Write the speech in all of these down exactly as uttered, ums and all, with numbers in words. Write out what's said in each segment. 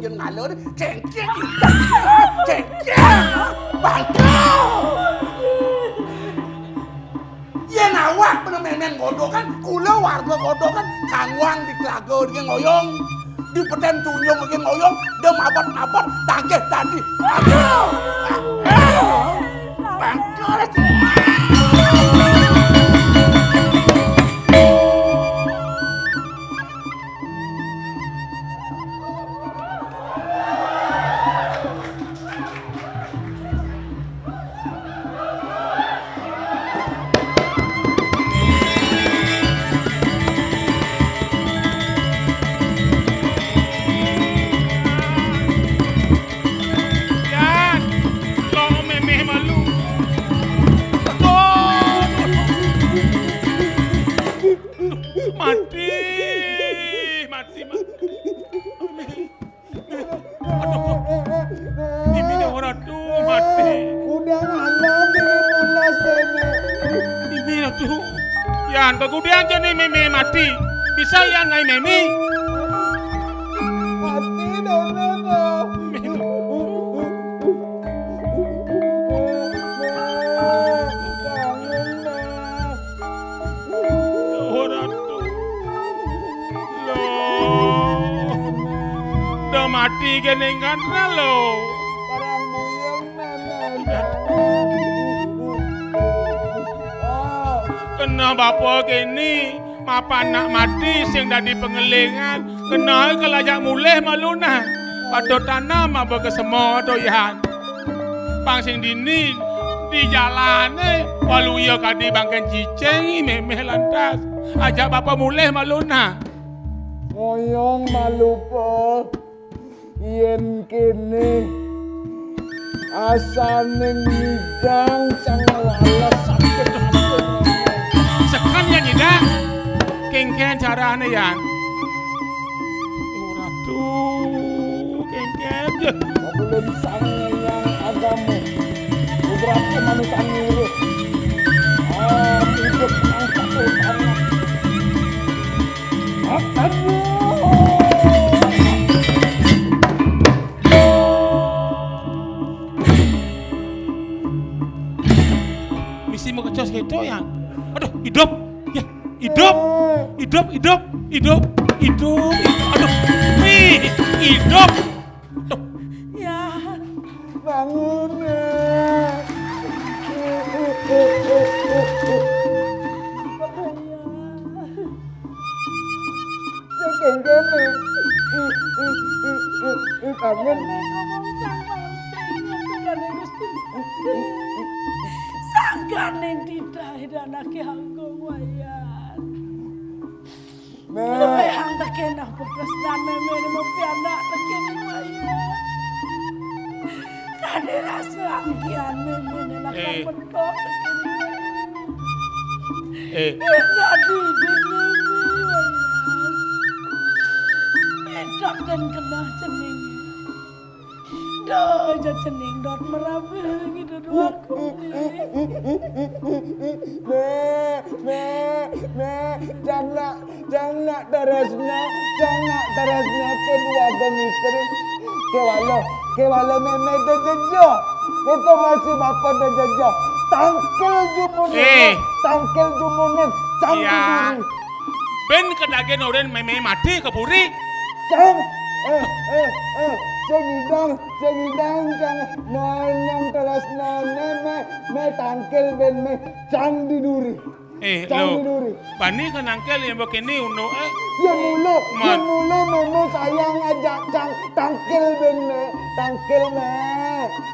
Yén ngalor, céngkéng. Céngkéng. Bangkul. Yén awak bener mémén godokan, kula warga godokan, kangwang di telaga di ngoyong, di petén tunjung di ngoyong, dem abot-abot, tagih tadi. Aduh. Bangkul. Yan, lo méméh malu. Aduh, mati, mati, mati. Aduh. Mimi dah orang tu mati. Udah malam dengan mulas, Nenek. Mimi dah tu. Yan, begudian je ni Mimi mati. Bisa Yan ngai Mimi. Mati, Nenek, dah. Ora tu. Loh. Dah mati keningan lo. Kena bapa kini, mapan nak mati sing dadi pengelingan. Kena ke lajak mulih malu nah. Pada tanam apa ke semua doyan. Pang sing dini di jalane, walu iya kadi bangken cicing, méméh lantas. Ajak bapa mulih malu nah. Ngoyong malu, Po. Yén kéné asane ngidang sang wales sakit. Sekan ya ngidang. Kéngkén carane, Yan. Ora tu, kéngkén. Belum sang yang agama. Beberapa manusia ngurus. Ah, hidup yang satu tanah. Aduh. Misi makecos kéto ya. Aduh, idup. Ya, idup. Idup, idup, idup, idup, idup. Aduh, wih, idup. Aduh. Ya. Bangun, Nek. Jangan, jangan. Bangun. Ngomong sang paling sing, Tuhan Gusti. Sangganing titah danake anggo wayan. Nek. Luwihang tekena pepesnan méméné mapianak tekena wayan. Kadi rasa anggihan méméné lakar Eh. Mentok tekena wayan. Eh. Mentok dan kena cening. Dah aja cening dot merabe gitu doang. Nek, nek, nek, jang nak, jang nak Tresna, jang nak Tresna kedua ageng istri. Kewala, kewala mémé da jejeh. Kita masih bapa da jejeh. Tangkil jumunin, eh. Tangkil jumunin, cang iya. Diduri. Ben kedage noren mémé mati ke puri. Cang, eh, eh, eh, sing idang, sing idang, cang. Nanyang Tresna, mé, mé, mé tangkil ben mé, cang diduri. Eh, cang lo, diduri. Bani ke nangkil yang begini uno, eh. Ya mula, ya mula mémé sayang aja cang tangkil ben mé, tangkil mé.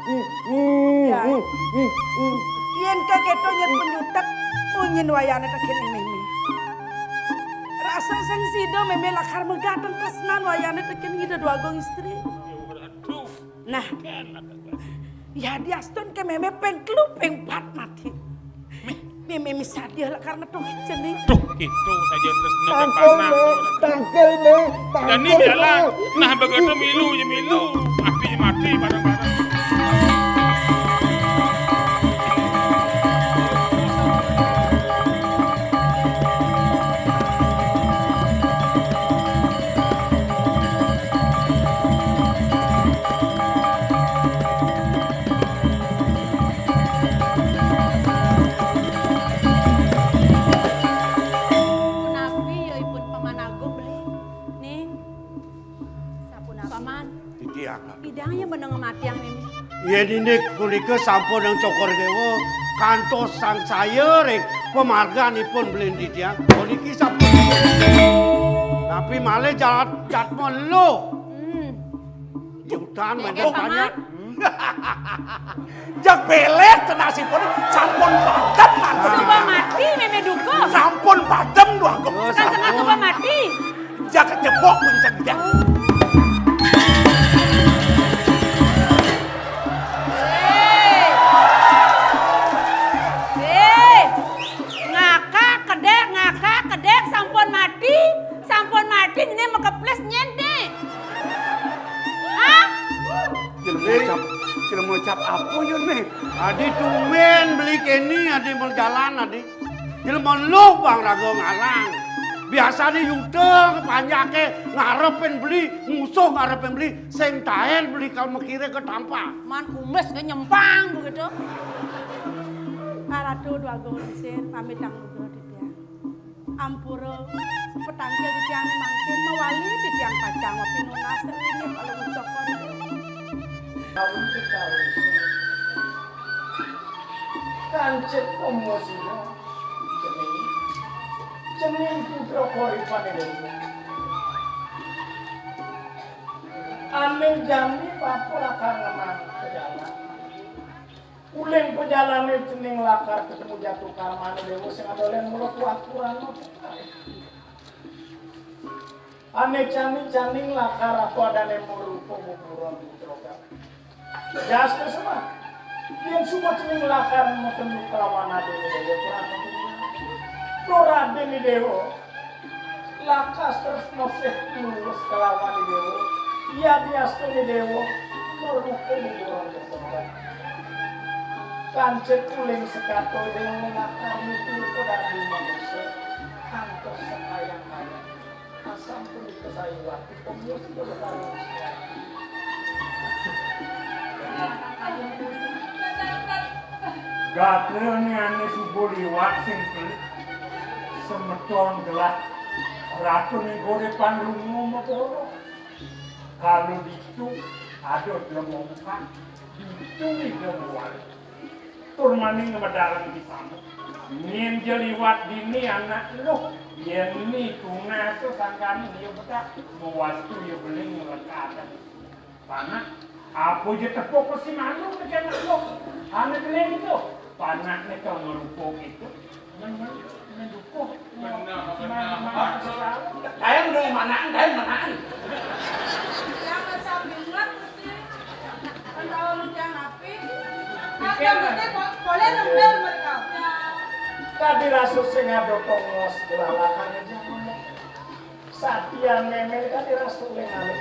Ih, ih, ya. Ih, ih, ih. Yén ka kéto nyet penyutek, munyin wayane tekén mémé. Rasa sing sida mémé lakar megateng tresnan wayane tekén ngida dua ageng istri. Nah, ya diastun ke mémé ping telu ping pat mati. Mémé misadia lakar netuh cening. Duh, itu saja terus nang tangkil panah. Mé, tangkil mé, tangkil mé. Nah, begitu milu ya milu, mati ya mati bareng-bareng. Idang ya meneng matiang ini. Yén indik punika sampun ring Cokor Déwa kantos sangsaya ring pamarganipun beli titiang. Puniki sampun. Tapi malih jalat jatma luh. Hmm. Yutan. Eh, banyak. Eh, Paman. Jak belet tenasipun sampun padem. Suba mati mémé duka. Sampun padem, Dwagung. Oh, sampun. Suba mati. Jak kejebok pun segitu. Eh. Eh. Ngakak kedék, ngakak kedék, sampun mati, sampun mati, né makeplis nyén né. Hah? Jelema cap, jelema cap apa ya né? Adi tumbén beli kéné, adi mau jalan, adi. Jelema luh bang raga ngalang. Biasané yuta panjaké ngarepin beli, musuh ngarepin beli, sing taén beli kalau mekiré ketampah. Man kumis ké nyempang begitu. Paratu Dwagung Lingsir, pamit tang nugra titiang. Ampura petangkil titiang né mangkin mawali titiang pacang mapinunas ring inggih Palungguh Cokor. Kancit pemosina. Cening. Cening putra koripané Déwa. Ané jani papa lakar ngemang pejalan. Uling pejalané cening lakar ketemu Jatu Karmané Déwa sing ada lén mula kuah kurang. Ané jani cening lakar apa adané marupa buburon putra. Jas kesema. Yén suba cening lakar matemu kelawan adéné Déwa Pranata. Tur adéné Déwa lakas tresna sih mulus kelawan Déwa. Yadiasta Déwa marupa buburon kesema. Kancit uling sekato Déwa lakar mitur padadi manusa kantos sakayang-kayang. Asam punika sayuwati pemusi Déwa Pranata. Gatrané ané suba liwat sing pelit, semeton gelah Ratu Ningkore Panrungu maboro. Kalau ditu ada demo empat, ditu demo walu. Tur maning ngemedalang di sana. Nyén ja liwat dini anak luh, yén ni tunas to sangkani dia bedak, mawastu ya beling ngelekakan. Panak, apa ja tepuk mesti malu ke anak luh. Anak beling to, panak ni to ngerupa gitu. Men, men, men dukuh. Benar, benar. Kayak udah manaan, kayak manaan. Jangan sambil ngat mesti. Kan tahu lu jangan api. Ada mesti po-, boleh nempel mereka. Tadi rasul sing ada tongos gelalakan aja ngomong. Satya memel kan dirasa oleh ngalih.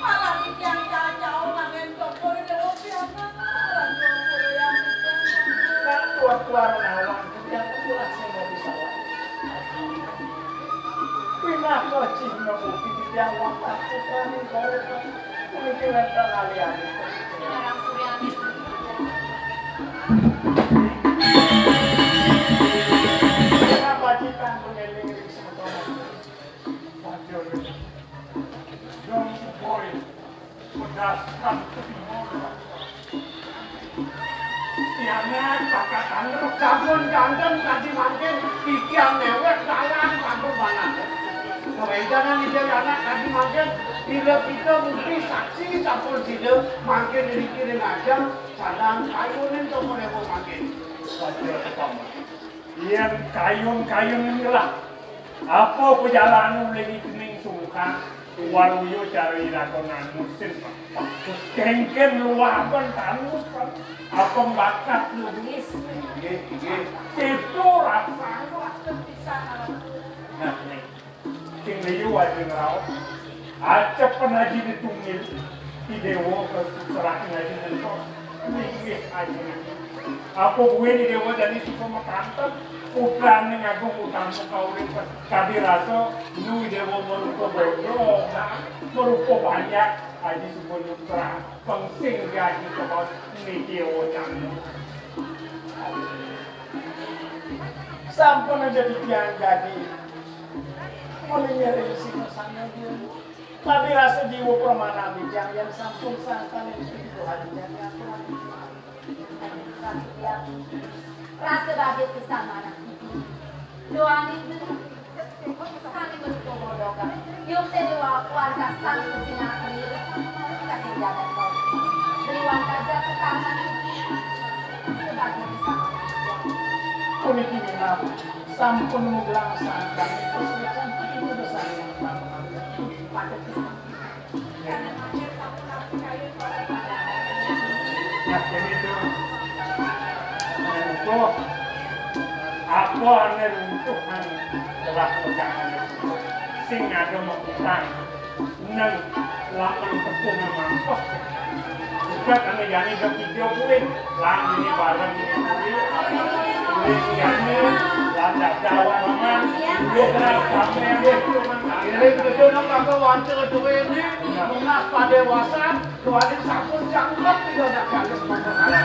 Malah yang jauh-jauh ngangen toko di dalam piana. Kan keluar-keluar nawang, dia tuh langsung nggak bisa lagi. Pinah kocih ngebuki di tiang waktu kan, kalau Pemikiran kalian. Kenapa kita mengeling di sementara? Dong boy, pedaskan kebingungan. Tiangé pakat anger, sampun janten tadi mangkin, titiang néwék dalang sampun manah. Kawentenan Ida anak tadi mangkin, bila kita mesti saksi sampun sida mangkin niki ring ajeng, sandang kayunin sampun ewu mangkin. Saja, Paman. Yén kayun-kayun ngelah. Apa pajalané uling cening sungkan, waluya cara iraga nanusin, Pak. Kéngkén luaban tanus, Pak. Apa bakat lubis? Nggih, nggih. Itu rasanya. Nah, nih. Sing liu aja ngraos. Acepen aja ditungil. Idéwa kesusahan aja ngentos. Linggih aja. Apa buin Idéwa jani suka makanten? Putrané ngagung utama kauripan. Kadi rasa nu Idéwa marupa bondo, marupa banyak aja suka nyusrah. Pengsing aja kebos niki Idéwa jani. Sampun aja titiang jadi Ngiring sing sami. Tapi rasa jiwa pramana bijang yang sampun sangkan ing Tuhan. Rasa bahagia pisan manah. Duaning guru, sané marupa godokan. Yukti déwa warga sang kesinatri, saking jagat kau. Déwa warga jatuh tangan, sebagai bisa. Puniki minab, sampun muglang sangkan, terus ngecen, itu dosa yang pertama. Pada Nah, jadi itu, eh, apa ané runtuh nang telah pegangan itu? Sing ada mekutang nang lapan tepung mangkok. Bukan ané jani jam tiga kuwi. Lah ini bareng ini kuwi. Kuwi jani, lah dadah, Paman. Kuwi lah, apa yang dia cuma. Ini betul dong, apa wanci duit ini? Mengah pada dewasa. Tuhan sampun jangkep, tidak ada kali sebenarnya.